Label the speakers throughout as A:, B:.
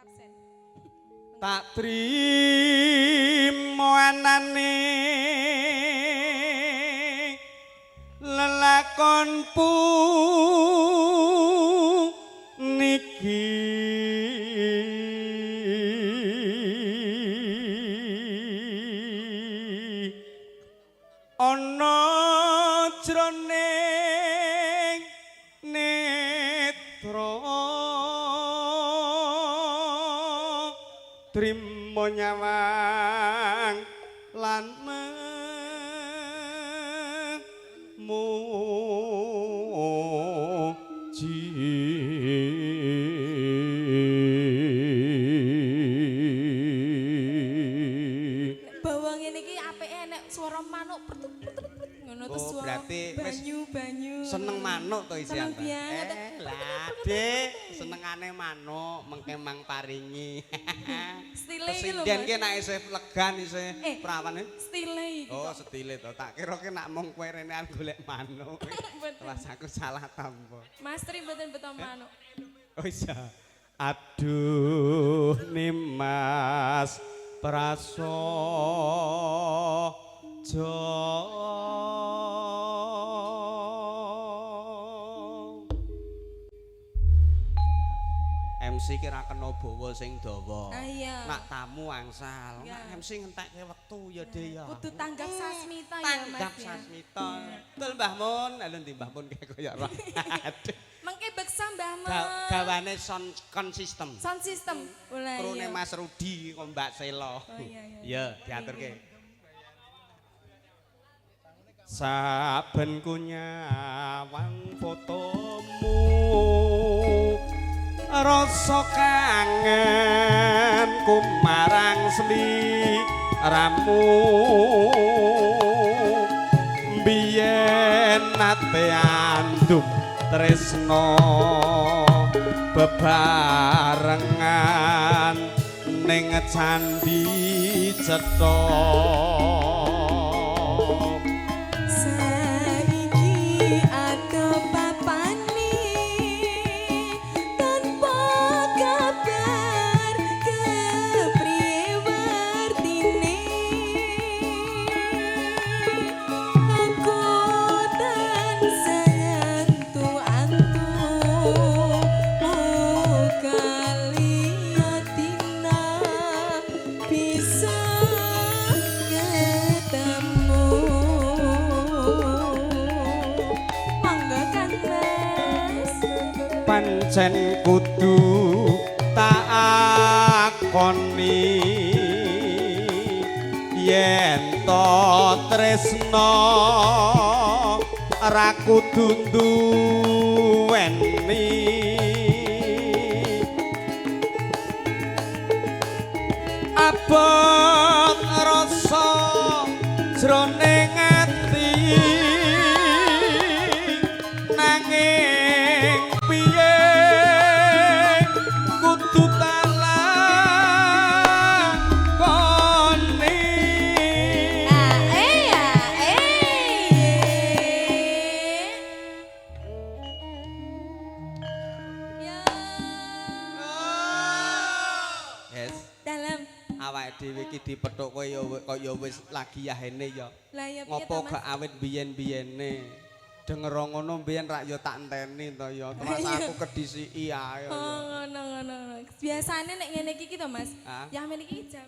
A: Absen.
B: Tak trimo anane lelakon puniki ana jroning netra trimo nyawang lan memuji.
A: Nek bawa ngene iki apike enek suara manuk pertut pertut pertut ngono terus
B: Oh,
A: suara
B: berarti wis
A: banyu-banyu.
B: Seneng manuk to isi
A: Seneng banget.
B: Lah, Dik, senengane manuk mengke mang paringi.
A: Stile iki lho.
B: Pesinden
A: Mas.
B: ki nek isih legan isih
A: Eh.
B: prawan.
A: Stile iki
B: Oh,
A: kok.
B: setile to. Tak kira ki nak mung kowe renean golek manuk.
A: Mboten.
B: Terus aku salah tampa.
A: Mas Tri mboten beto manuk.
B: Oh iya. Aduh Nimas Prasojo. MC ki ra kena bawa sing dawa.
A: Ah, iya.
B: Nak tamu angsal.
A: Iya.
B: Nak MC ngentekke wektu ya, De ya.
A: Kudu tanggap sasmita ya Mas.
B: Tanggap
A: ya.
B: sasmita. Betul Mbah Mun. Lha ndi Mbah Mun kayak koyo roh. Aduh.
A: Mengke beksa Mbah Mun.
B: Gawane sound konsistem.
A: Sound system. Lah
B: Krune
A: iya.
B: Mas Rudi kok Mbak Selo.
A: Oh, iya, iya.
B: Iya, diaturke. Saben ku nyawang fotomu rasa kangen ku marang sliramu biyen nate andum tresno bebarengan ning candhi cetha.
A: Saiki ado papane tanpa kabar kepriye wartine aku tansah antu-antu muga liya dina bisa ketemu. Monggo Kang Mas.
B: Pancen kudu tak akoni yen to tresno ra kudu nduweni abot rasa jroning ati nanging piye kudu tak lakoni.
A: Ah, eh ya, eh. Ya.
B: Yes,
A: Dalam.
B: Awake dhewe iki dipethuk kowe ya kaya wis lagi yahene ya.
A: Lah ya piye
B: Ngopo
A: to, Mas?
B: gak awit biyen-biyene? Denger ngono biyen rak ya tak enteni to ya. Terus aku kedisiki ae ya.
A: Oh, ngono ngono. Biasane nek ngene iki to, Mas.
B: Ah.
A: Ya ngene iki jam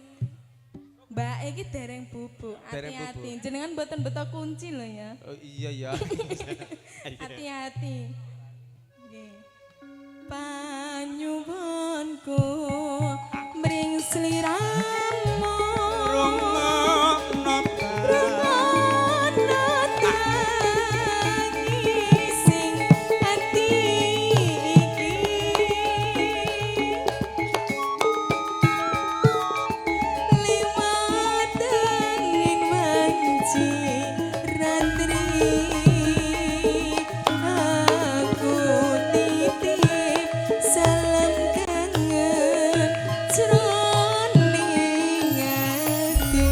A: Mbak iki dereng bubuk.
B: Dereng
A: Hati-hati.
B: bubuk.
A: Jenengan mboten beto kunci lho ya.
B: Oh iya ya.
A: Hati-hati. Nggih. Panyuwunku mring sliramu.
B: Rungokno ta.
A: Rungokno tangising ati iki. Liwat angin wanci ratri aku titip salam kangen jroning ati.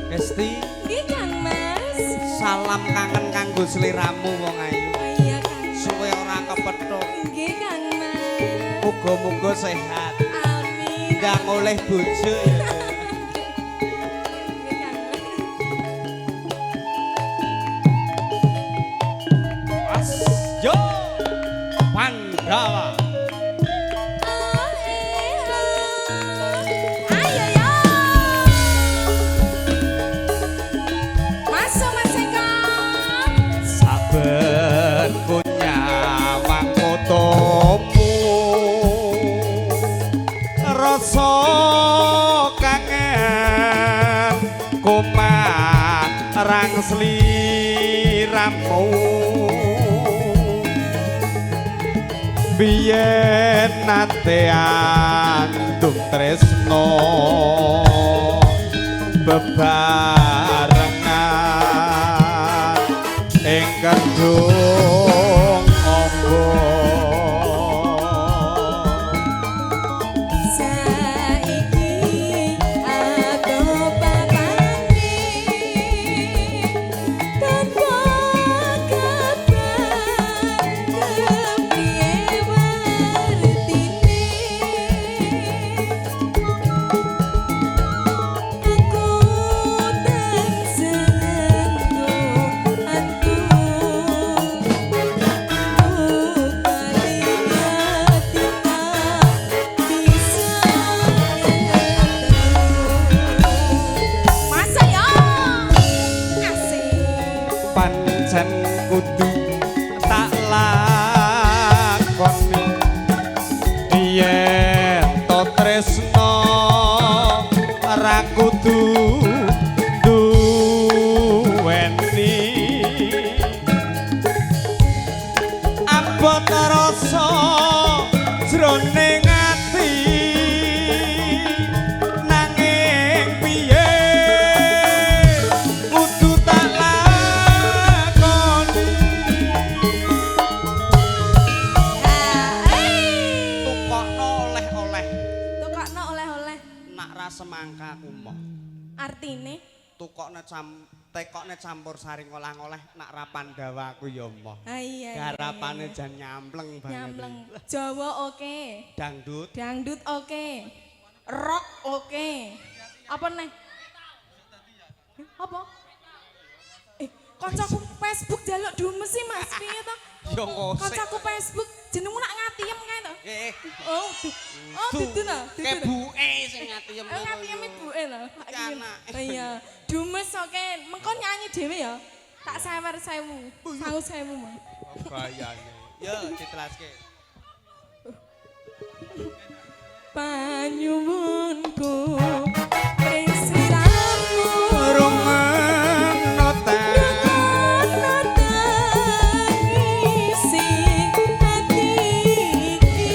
B: Esti,
A: Nggih Kang Mas.
B: Salam kangen kanggo sliramu wong ayu.
A: Oh iya Kang Mas.
B: Suwe ora kepethuk.
A: Nggih Kang Mas.
B: Muga-muga sehat.
A: Amin.
B: Ndang oleh bojo ya. Mas yo Pandawa.
A: Ayo yo. Masuk Mas Eko.
B: Saben ku nyawang fotomu rasa kangen kumarang sliramu biyen nate andung tresno bebarengan ing kedung amba.
A: Saiki aku papane tanpa kabar kepiye wartine aku tansah antu Masa ya asik.
B: Pancen kudu tak lakoni yen to tresno ra kudu duweni abot rasa jroning ati nanging piye kudu tak lakoni. Tukokno oleh-oleh.
A: Tukokno oleh-oleh.
B: Nak ra semangka aku moh.
A: Artine
B: Tukokno tekokne campur sari ngolah-ngoleh nak ra Pandawa aku ya moh.
A: Ah, iya, iya,
B: Garapane
A: iya.
B: jan nyampleng banget.
A: Nyampleng. Jawa oke.
B: Dangdut.
A: Dangdut oke. Rock oke. Apa neh? Apa? Kancaku Facebook jaluk dumes sih Mas, piye to?
B: Yo ngosek.
A: Kancaku Facebook jenengmu nak ngatiem kae to?
B: Eh,
A: Oh, oh dudu ta? Dudu ta?
B: Kebuke sing ngatiem.
A: Eh, ngatiem ibuke lho.
B: Anak.
A: Iya, dumes oke. Mengko nyanyi dhewe ya. Tak sawer 1000. Sangu 1000 mah.
B: Gayane. Yo ditelaske.
A: Panyuwunku ring sliramu
B: Rungokno ta.
A: tangisi ati iki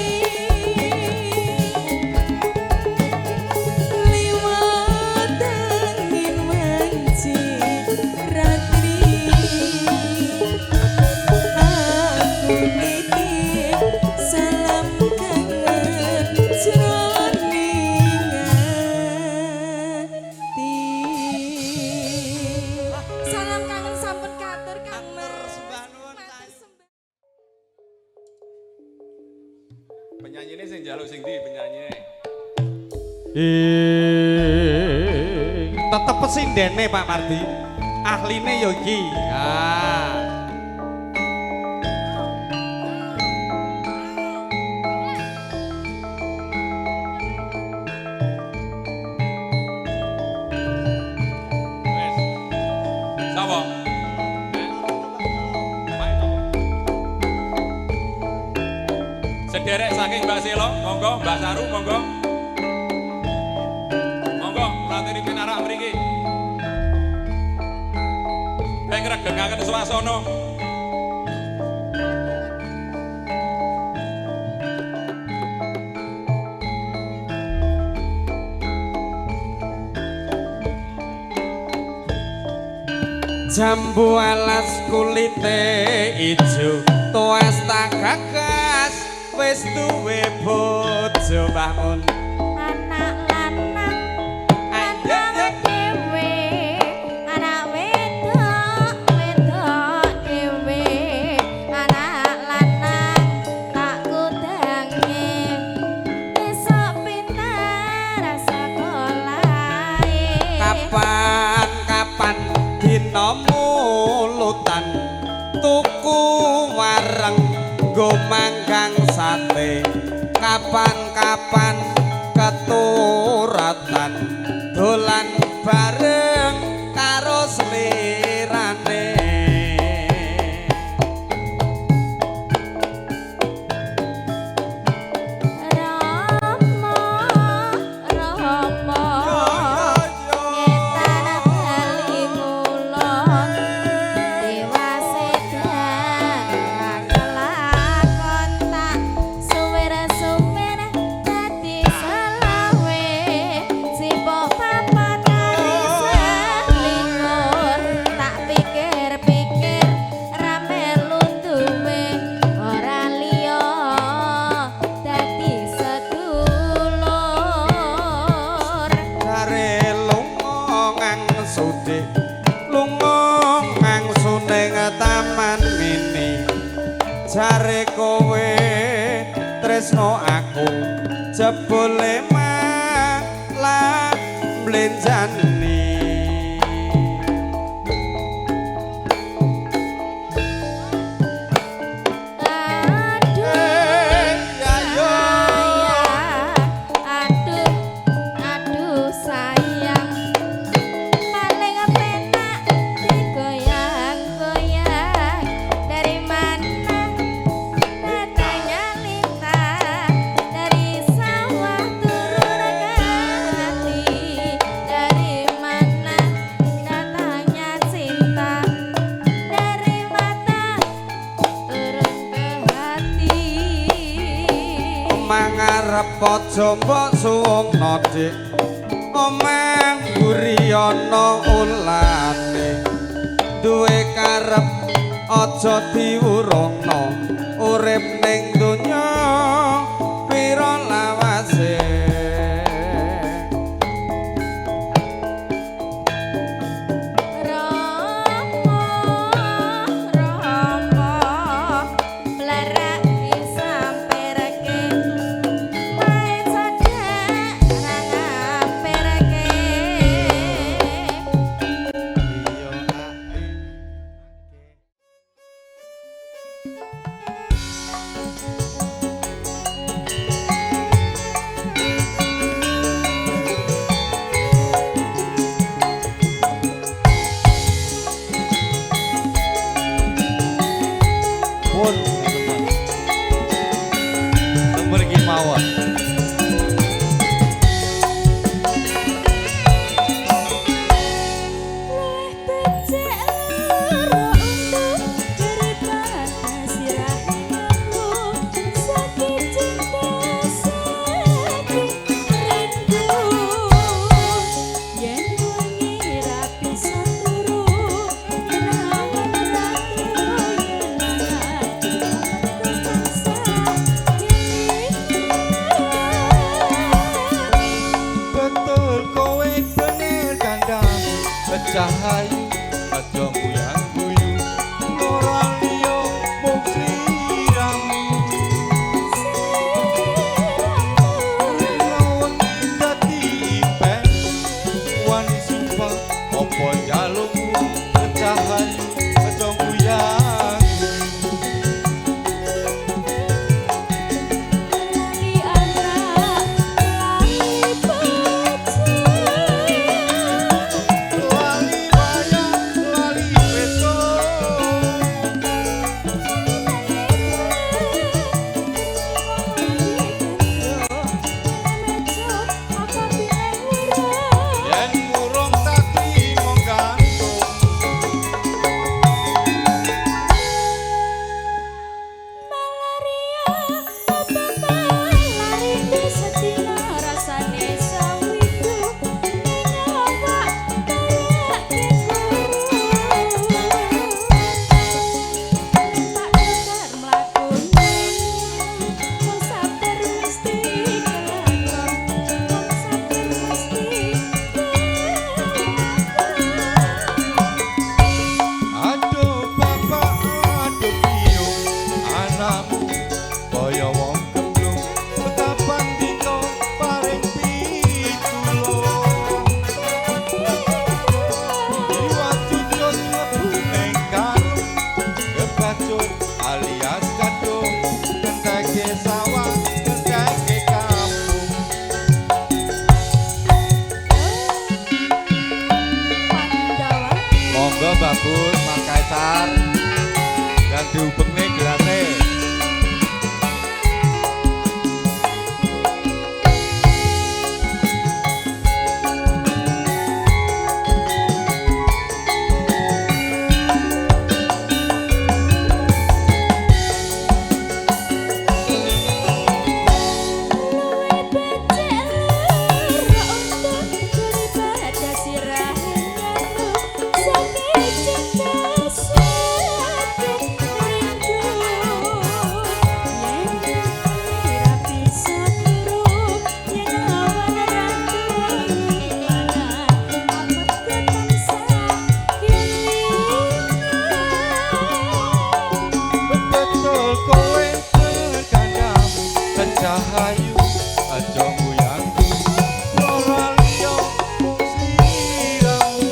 A: liwat angin wanci ratri aku nitip salam kangen jroning ati. Salam kangen sampun katur Kang
B: Katur
A: Mas.
B: sembah nuwun.
A: Matur sembah.
C: Penyanyine sing njaluk sing ndi penyanyine?
B: Tetep pesindene Pak Pardi. Ahline ya iki. Ah.
C: Wes. Sapa? Eh? Pak sapa? Sederek saking Mbak Selo, monggo Mbak Saru monggo. Monggo latiri pinarak mriki. Ben ngregengaken swasana.
B: Jambu alas kulite ijo, tuas tak gagas wis duwe bojo Mbah Mun.
D: Anak lanang lanang dhewe, anak wedok wedok dhewe, anak lanang tak kudange
B: Jare kapan-kapan keturatan dolan bareng karo slirane.
D: Rama Rama ngetan bali ngulon dewase dan kelakon tak suwir-suwir dadi selawe sipok papat kali selikur tak pikir-pikir ra melu duwe ora liya dadi sedulur.
B: Jare lunga ngang sudi lunga ngang suning taman mini. Jare kowe tresno aku jebule malah mblenjani.
D: Aduh sayang, aduh, aduh sayang, paling penak digoyang-goyang. Dari mana datangnya lintah, dari sawah turun ke hati. Dari mana datangnya cinta, dari mata turun ke hati.
B: Omah ngarep aja mbok suwungno Dik, omah mburi ana ulane. Duwe karep aja diwurungno, urip ning donya pira lawase.
D: Rama Rama blerak disampirke main cedhak ra ngampirke.
E: Pun teman. Mriki mawon.
A: Luwih becik loro untu daripada sirahe mampu. Sakit cinta sakit rindu yen wengi ra bisa turu menawa ratu yen aku tansah
E: Betul kowe bener kandhamu pecah ayu aja guyang-guyu ora liya mung sliramu. Rino wengi dadi impen wani sumpah apa njalukmu pecah ayu aja guyang-guyu.
A: Lali anak lali bocah
E: Lali wayah Agus, Mas Kaisar. Dan diubengne gelase.
A: Luwih becik lara untu daripada sirah nyatu sakit cinta sakit rindu yen ora bisa turu yen awan ra duwe mangan amarga tansah kelingan.
E: Betul kowe terkadang Cahayu aja nguyangku ora liya mung sliramu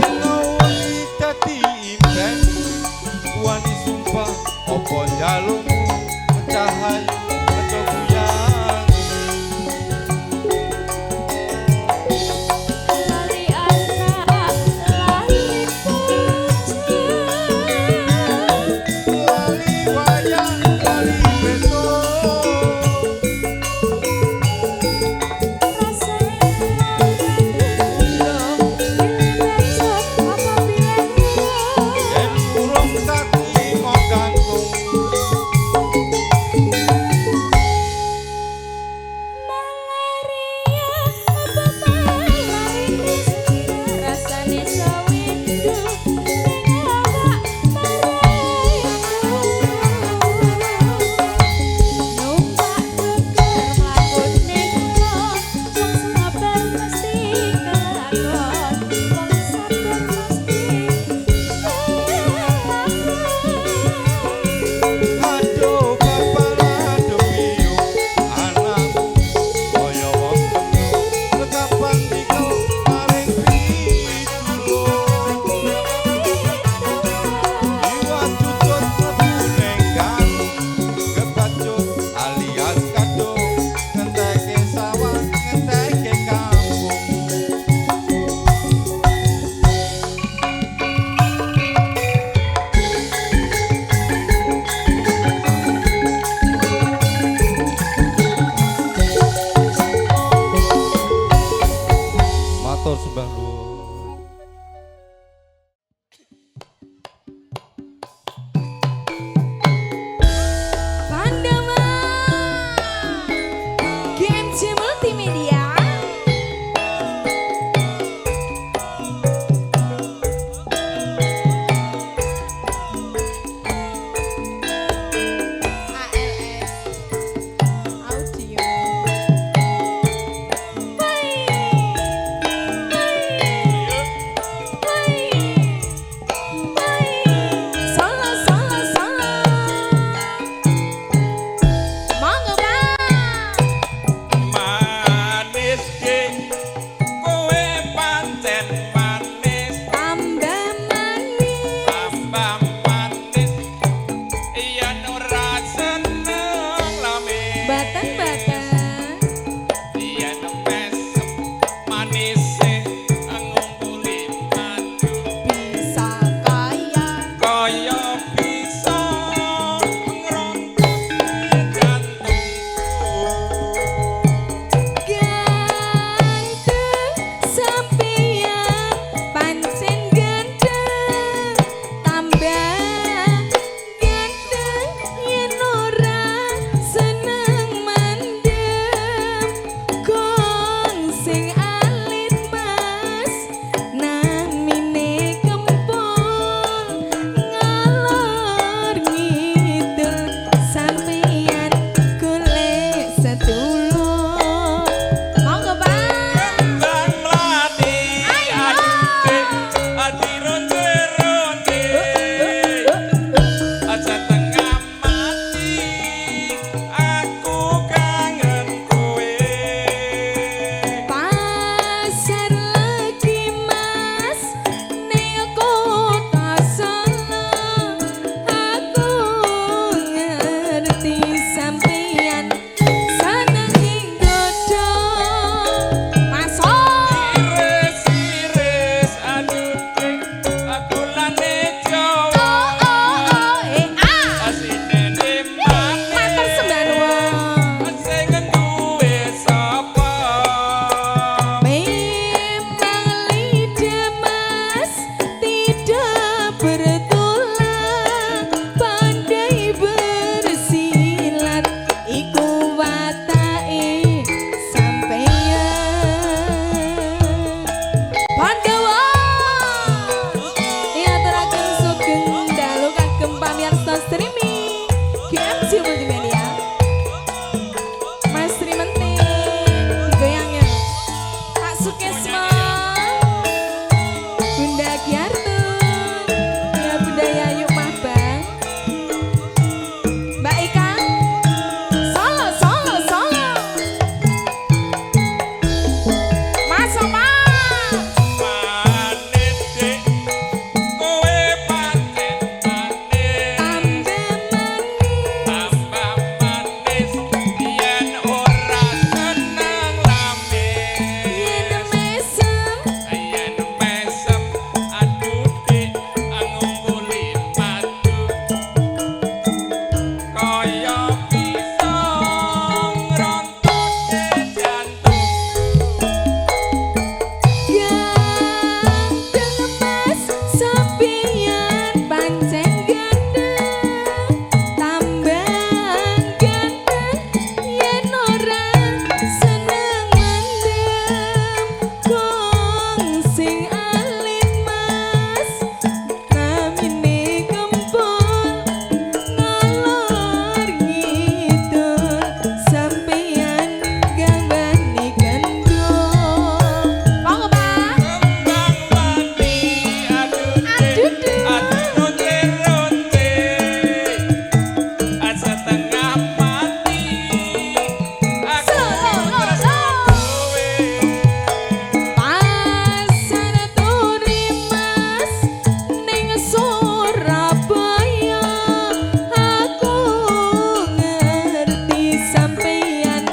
E: Wani dadi impen wani sumpah apa njalukmu Cahayu aja nguyangku.
A: Lali anak, lali bocah.
E: Lali wayang lali besok.
A: Rasane kula becok apa piye.
E: Yen urung tak trimo gantung.
A: Sio Multimedia. Mas Trimenting digoyang ya. Pak Sukesmo, Bunda Giartun, ya Bunda Yayu Mabang, Mbak Ika, Solo Solo Solo, Mas Omar.
C: Manis dik, kowe pancen manis.
A: Tambah manis.
C: Tambah manis yen ora seneng lamis.
A: Yen mesem.
C: Yen mesem aduh dik ngumpuli madu. Kaya bisa ngrontoke jantung.
A: Ganteng mas sampeyan pancen ganteng. Tambah ganteng yen ora seneng mendem. Kong sing alit mas namine kempul ngalor ngidul sampeyan gambane gendul. Monggo Pak.
C: Kembang mati aduh
A: Aduh,
C: dik,
A: duh.
C: aduh ronte-ronte. Setengah mati aku
A: Solo,
C: tresno
A: solo.
C: kowe.
A: Pasar Turi Mas ning Surabaya aku ngerti sampeyan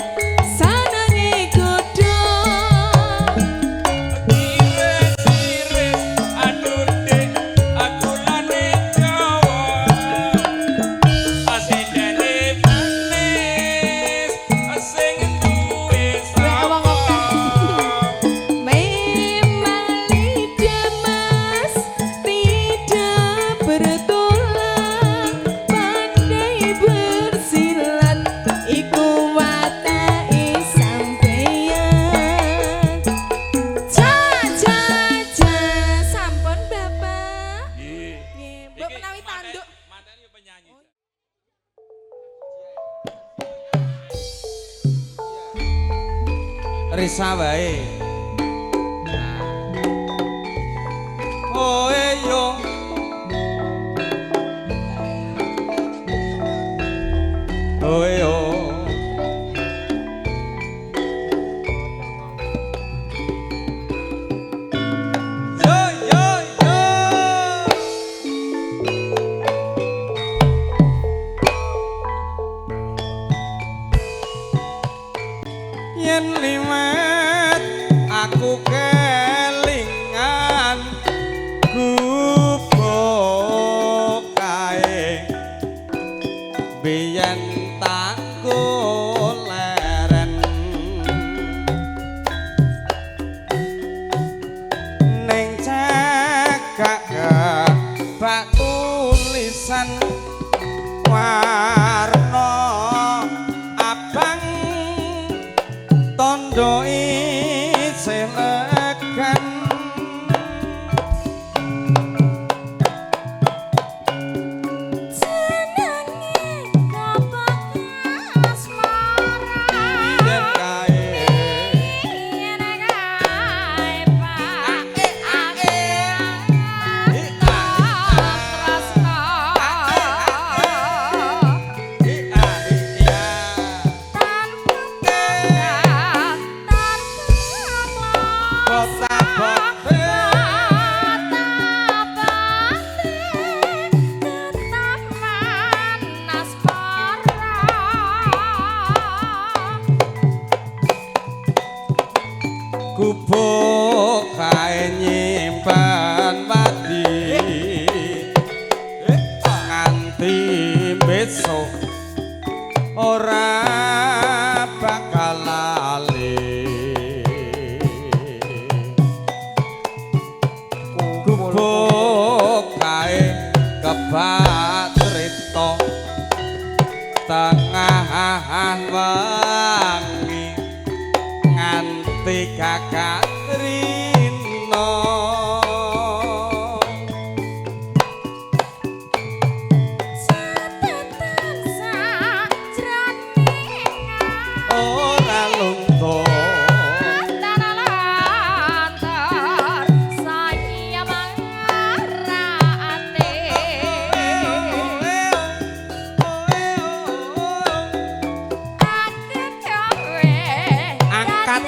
A: sanange godho.
C: Iris-iris aduh dik aku lane Jawa. Asindene manis sing duwe
A: Wek, wong
C: sapa.
A: Memang lidah mas tidak bertulang, pandai bersilat iku watake sampeyan. Ja ja ja sampun Bapak.
C: Nggih.
A: Nggih, mbok
C: Iki
A: menawi tanduk.
C: Mantene yo penyanyi.
B: Risa wae. Oh yo. Oh yo. Yo yo yo. Yen liwat aku kelingan gubuk kae biyen tanggo leren ning cekak kebak tulisan warna abang tondo isih legan.
D: Jenenge gobok asmara.
B: Yen kae
D: Yen kae Pak tresno. Tanpa
B: Gubuk kae nyimpen padi nganti besok ora bakal lali. Gubuk kae kebak trita tengah wengi nganti kakak rino.
D: Catatan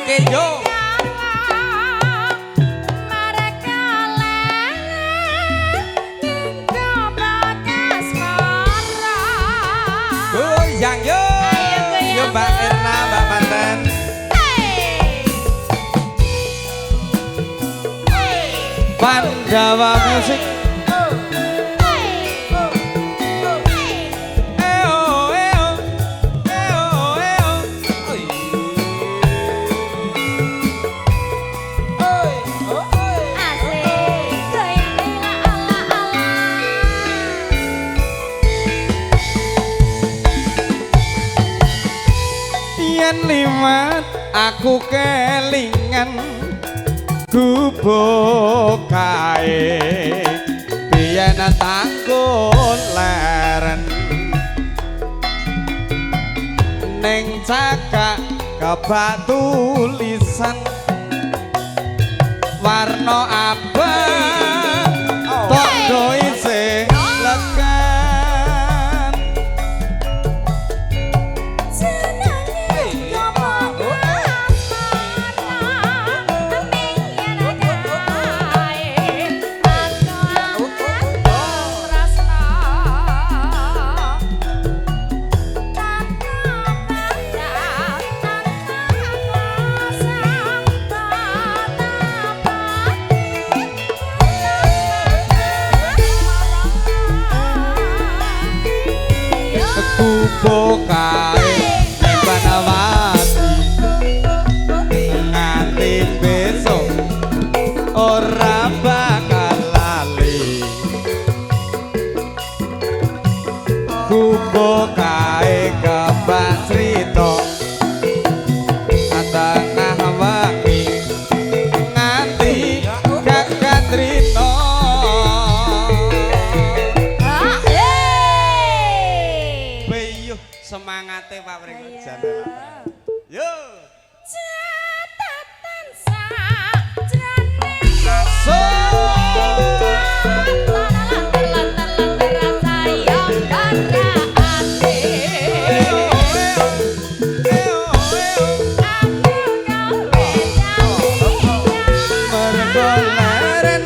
B: Oke yo. Goyang yo. Yo Mbak Erna, Mbak Manten. Pandawa Music. Eo eo. Eo eo. Yen liwat aku kelingan gubuk kae biyen tanggul leren ning cakak kebak tulisan warna abang tondo isih legan. Gubuk kae ning Banawati nganti besok ora bakal lali. Gubuk kae kebak crita tengah wengi nganti kakak trita. Beyuh semangate Pak Pringgo jan. Yo.
D: Catatan sajroning
B: So. Mergo leren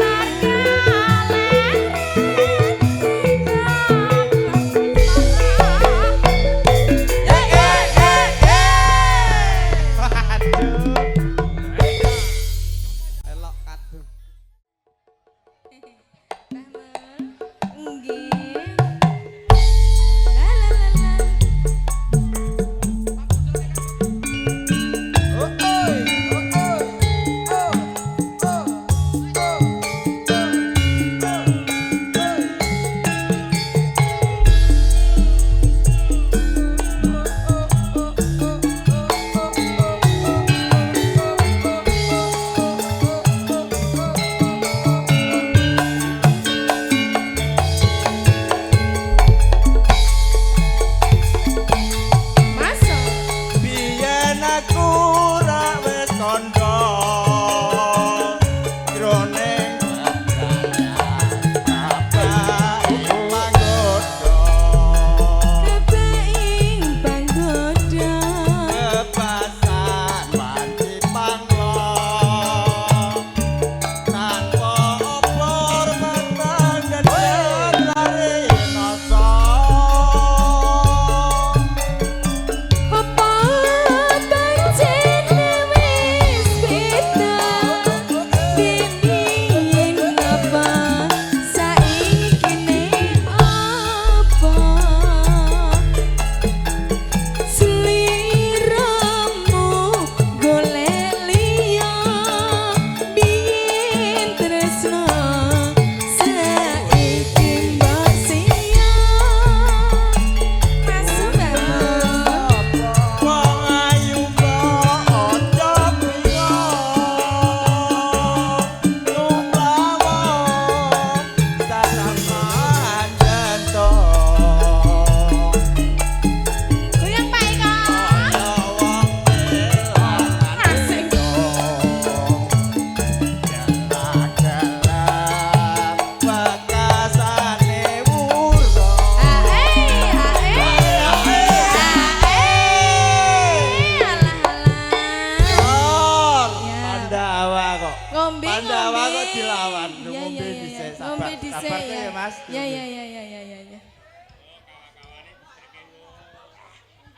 F: Mas.
A: Ya ya ya ya ya ya ya.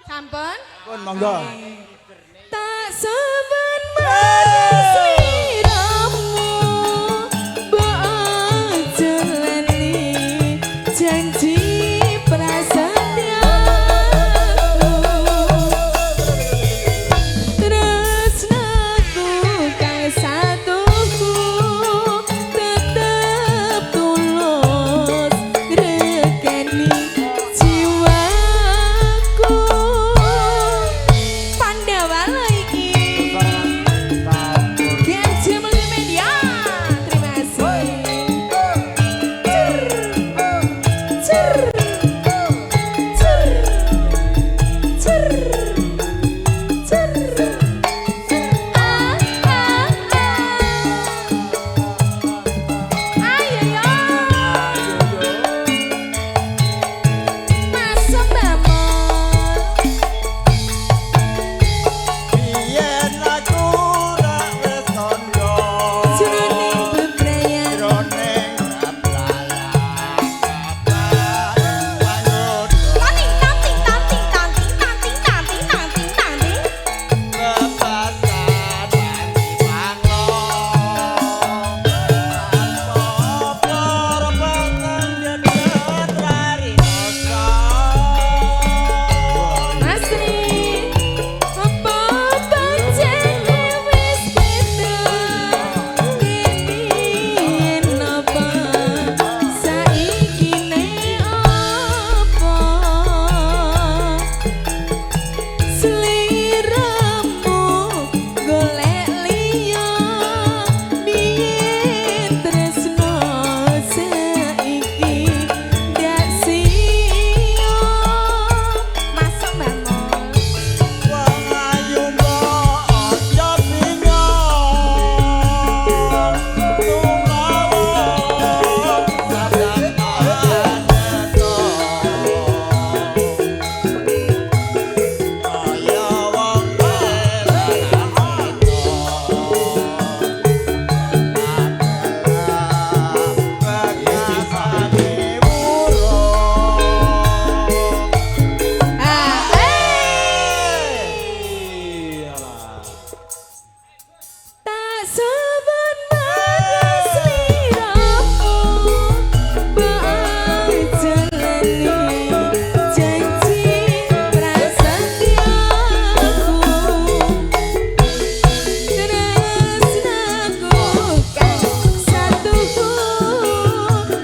A: Sampun?
F: Pun monggo.
A: Tak saben marang sliramu, mbok aja lali janji prasetyaku. Tresnaku kang satuku tetep tulus ngregani jiwaku. Pandawa lho iki. GMJ Multimedia. Terima kasih. Cer cer cer cer cer. Ah ah ah. Ayo yo. Masuk Bamol.
F: Biyen aku ra wis kandha.
A: Jroning bebrayan.
F: Jroning bebrayan.
A: Tating tating tating tating tating tating tating tating.
F: Lepasan panti panglo. Tanpa peteng dedet rari dosa.
A: Masri, apa pancene wis beda? Biyen apa saiki ne apa? Sliramu golek liya, biyen tresno saiki ndak siyo. Masuk Mbak Mol.
F: Wong ayu mbok aja bingung. Tumawa sabdan paneto. Kaya wong Bekasane wurung.
A: Ah, eh. Tak saben marang sliramu, mbok aja lali janji prasetyaku. Tresnaku kang satuku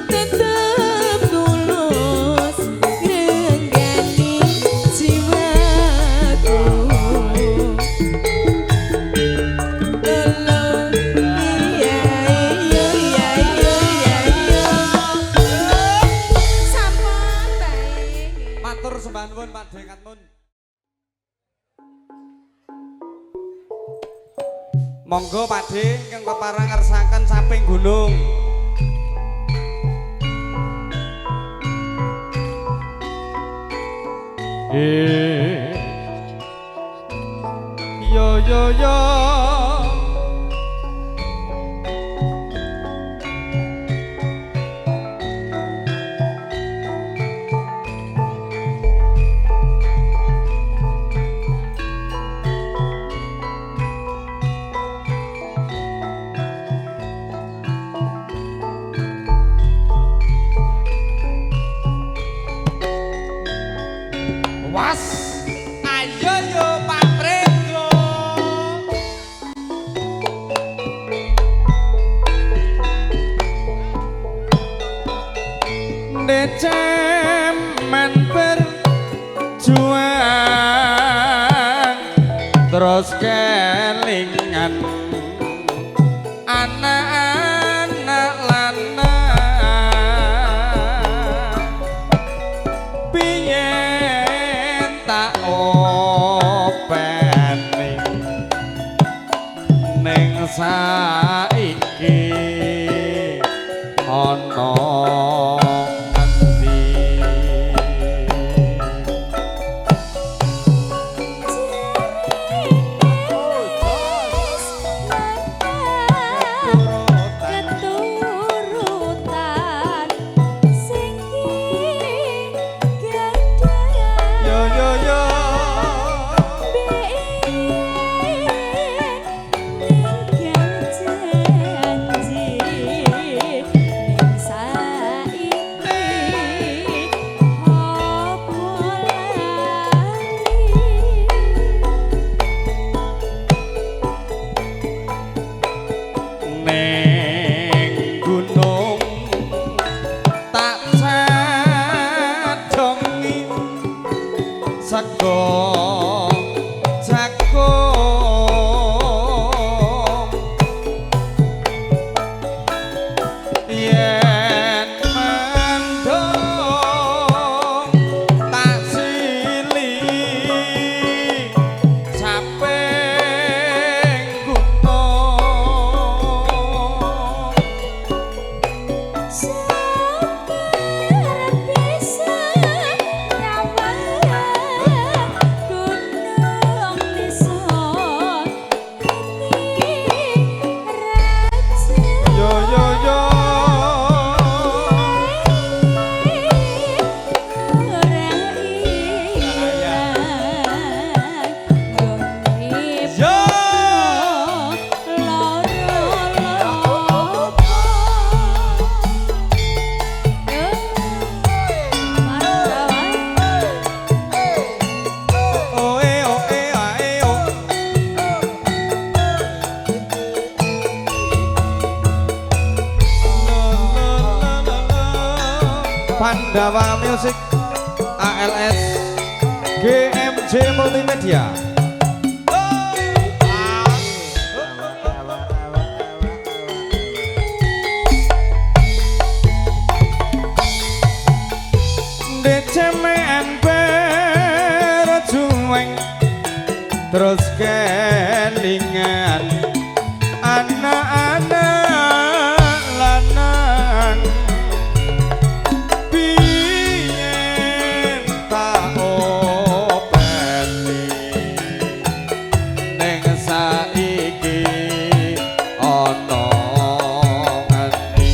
A: tetep tulus ngrenggani jiwaku. Lolo, iya iya iya iya iya. Sampun baik.
B: Matur sembah nuwun Pak De Katmun. Monggo Pak De ingkang kepareng ngersakaken saping gunung. Yo yo yo. Was. Ayo yo Pak Prego. Necemen berjuang terus kelingan anak-anak lanang biyen tak openi ning saiki ana ngendi.
D: Keturutan
B: sego jagung yen mendung tak sili saping gunung. Yo yo yo. Yo. Oe oe ae o. Pandawa Music ALS GMJ Multimedia. Decemean berjuang terus kelingan anak-anak lanang biyen tak openi ning saiki ana ngendi.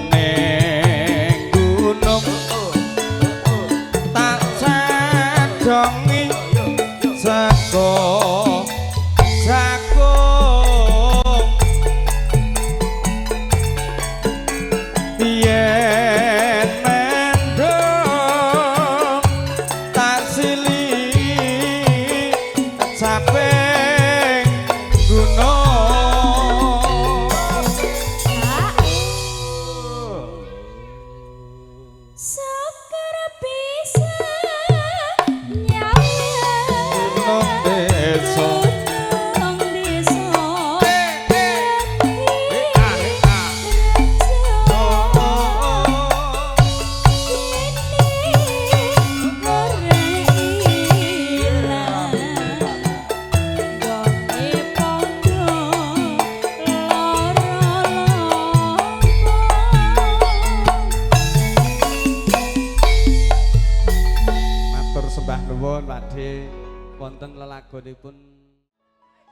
B: Ning gunung tak cadongi sego jagung yen mendung tak sili caping gunung. Gunung desa. Matur sembah nuwun Pakde, wonten lelagonipun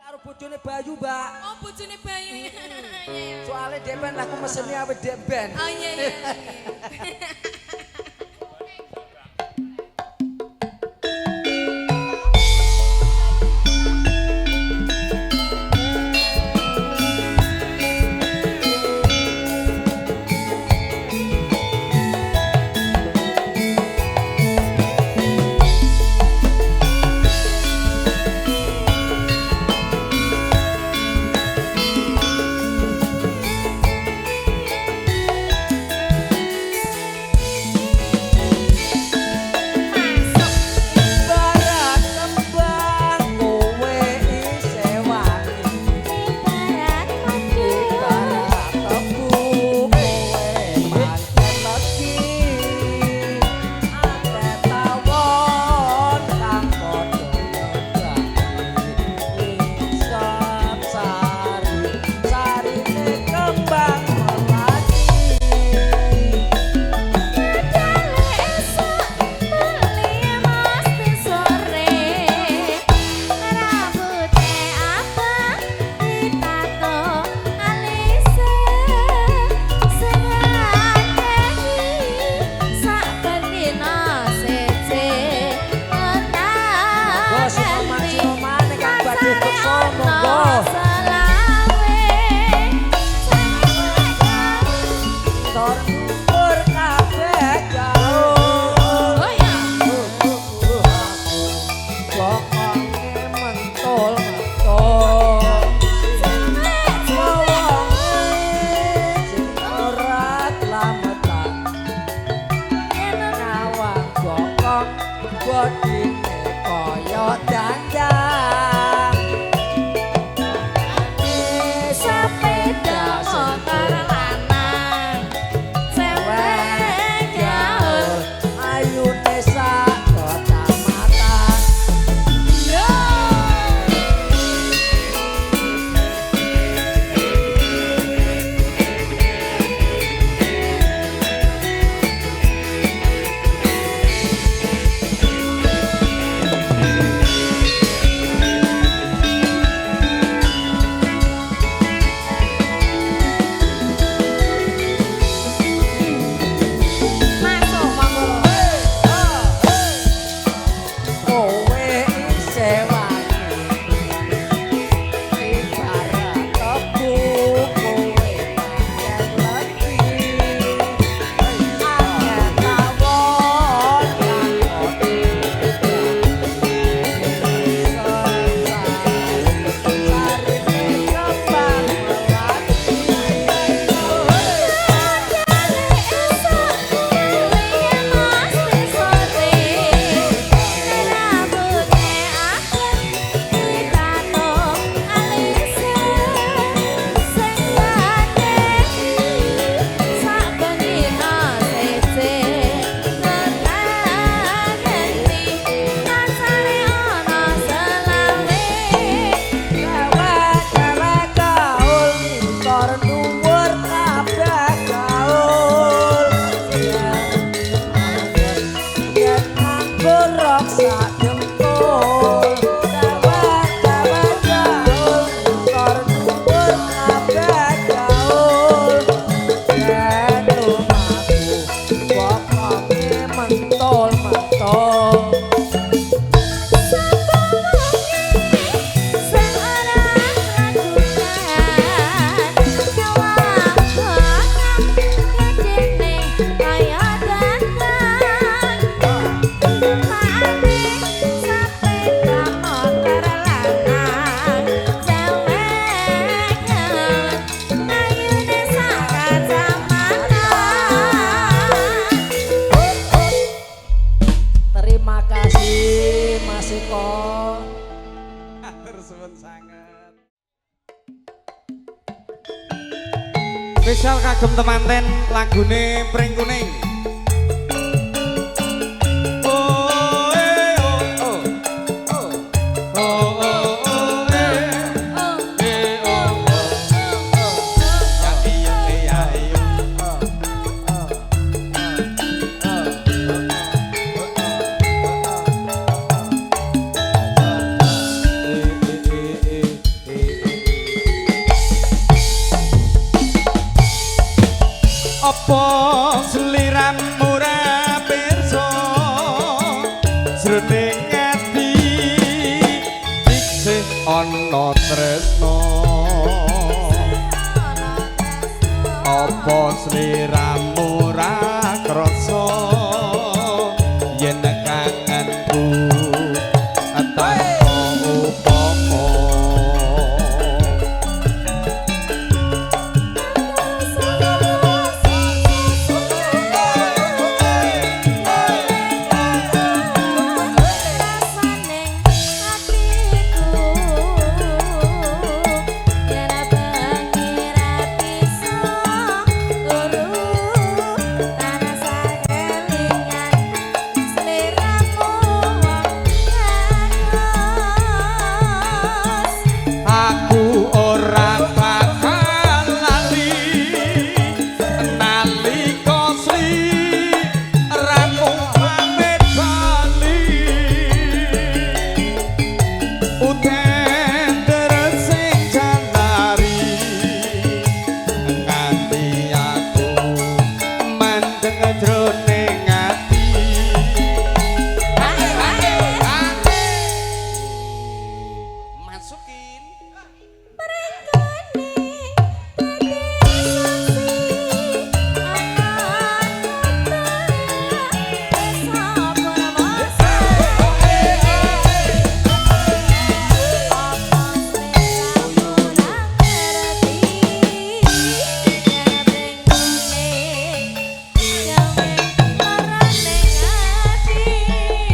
F: Karo bojone Bayu, Mbak.
A: Oh, bojone Bayu ya. Iya ya.
F: Soale dhek ben aku meseni awet dhek ben.
A: Oh iya iya.
B: Spesial kagem temanten lagune Pring Kuning. Oh eh oh oh oh oh oh eh eh oh oh ya iya ya iya. Apa sliramu ra pirsa jroning ati isih ana tresna? Apa sliramu ra krasa yen kangenku tanpa upama? Aku ora bakal lali nalika sliramu pamit bali. Udan deres sing jalari nganti aku mandeng jroning ati. Masukin.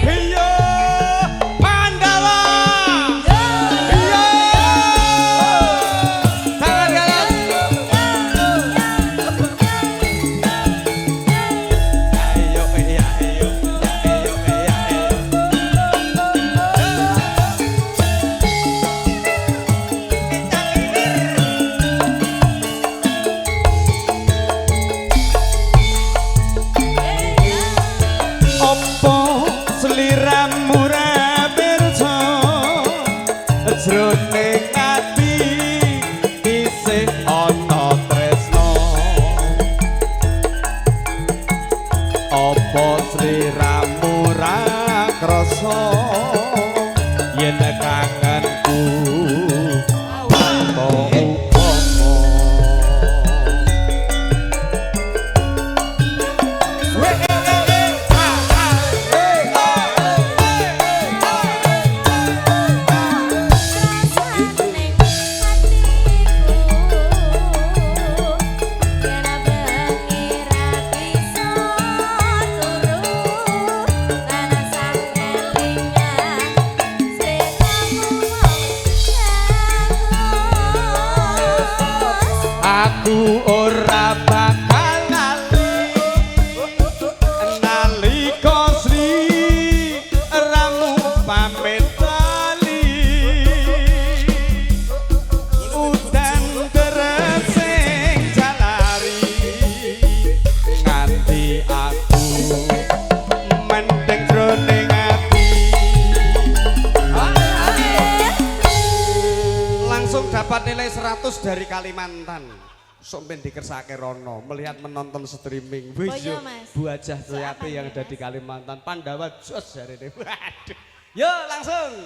B: Iya Pandawa. Iya. Tangan kanan. Ayo iya ayo ayo iya ayo. Apa sliramu ra pirsa jroning ati isih ana tresna? Apa sliramu ra krasa yen kangenku tanpa upama? Aku ora bakal lali nalika sliramu pamit bali. Udan deres sing jalari nganti aku mendeng jroning ati. Langsung dapat nilai 100 dari Kalimantan. Sok ben dikersake rono melihat menonton streaming. Wih,
A: Oh iya, Mas.
B: Bu Hajah Suyati yang ada di Kalimantan. Pandawa jos jarene. Waduh. Yo langsung.